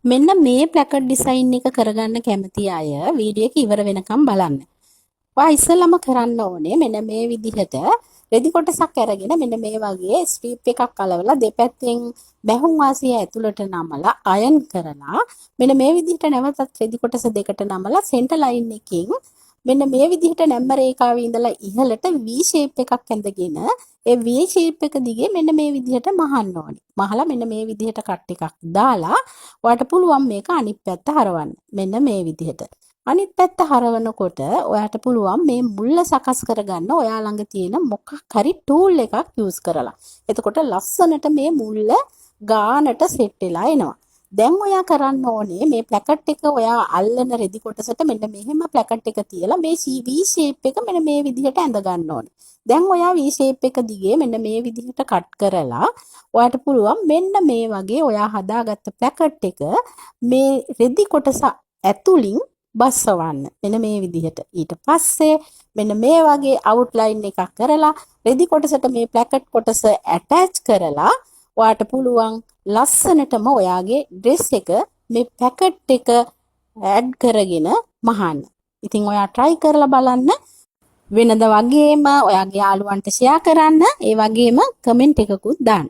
මෙන්න මේ placard design එක කරගන්න කැමති අය වීඩියෝ එක ඉවර වෙනකම් බලන්න. ඔයා ඉස්සෙල්ලම කරන්න ඕනේ මෙන්න මේ විදිහට රෙදි කොටසක් අරගෙන මෙන්න මේ වගේ ස්ට්‍රිප් එකක් අලවලා දෙපැත්තෙන් බැහුම් වාසිය ඇතුළට නමලා අයන් කරලා, මෙන්න මේ විදිහට නැවතත් රෙදි කොටස දෙකට නමලා සෙන්ටර් ලයින් එකකින් මෙන්න මේ විදිහට නැම්ම රේඛාවේ ඉඳලා ඉහළට V shape එකක් ඇඳගෙන ඒ V shape එක දිගේ මෙන්න මේ විදිහට මහන්න ඕනේ. මහලා මෙන්න මේ විදිහට කට් එකක් දාලා ඔයාට පුළුවන් මේක අනිත් පැත්ත හරවන්න. මෙන්න මේ විදිහට. අනිත් පැත්ත හරවනකොට ඔයාට පුළුවන් මේ මුල්ල සකස් කරගන්න ඔයා ළඟ තියෙන මොකක් හරි ටූල් එකක් යූස් කරලා. එතකොට ලස්සනට මේ මුල්ල ගානට සෙට් වෙලා එනවා. දැන් ඔයා කරන්න ඕනේ මේ ප්ලැකට් එක ඔයා අල්ලන රෙදි කොටසට මෙන්න මෙහෙම ප්ලැකට් එක තියලා මේ V shape එක මෙන්න මේ විදිහට ඇඳ ගන්න ඕනේ. දැන් ඔයා V shape එක දිගේ මෙන්න මේ විදිහට කට් කරලා ඔයාට පුළුවන් මෙන්න මේ වගේ ඔයා හදාගත්ත ප්ලැකට් එක මේ රෙදි කොටස ඇතුලින් බස්සවන්න. මෙන්න මේ විදිහට. ඊට පස්සේ මෙන්න මේ වගේ අවුට්ලයින් එකක් කරලා රෙදි කොටසට මේ ප්ලැකට් කොටස ඇටච් කරලා ඔයාට පුළුවන් ලස්සනටම ඔයාගේ ඩ්‍රෙස් එක මේ පැකට් එක ඇඩ් කරගෙන මහන්න. ඉතින් ඔයා try කරලා බලන්න. වෙනද වගේම ඔයාගේ යාළුවන්ට ෂෙයා කරන්න. ඒ වගේම කමෙන්ට් එකකුත් දාන්න.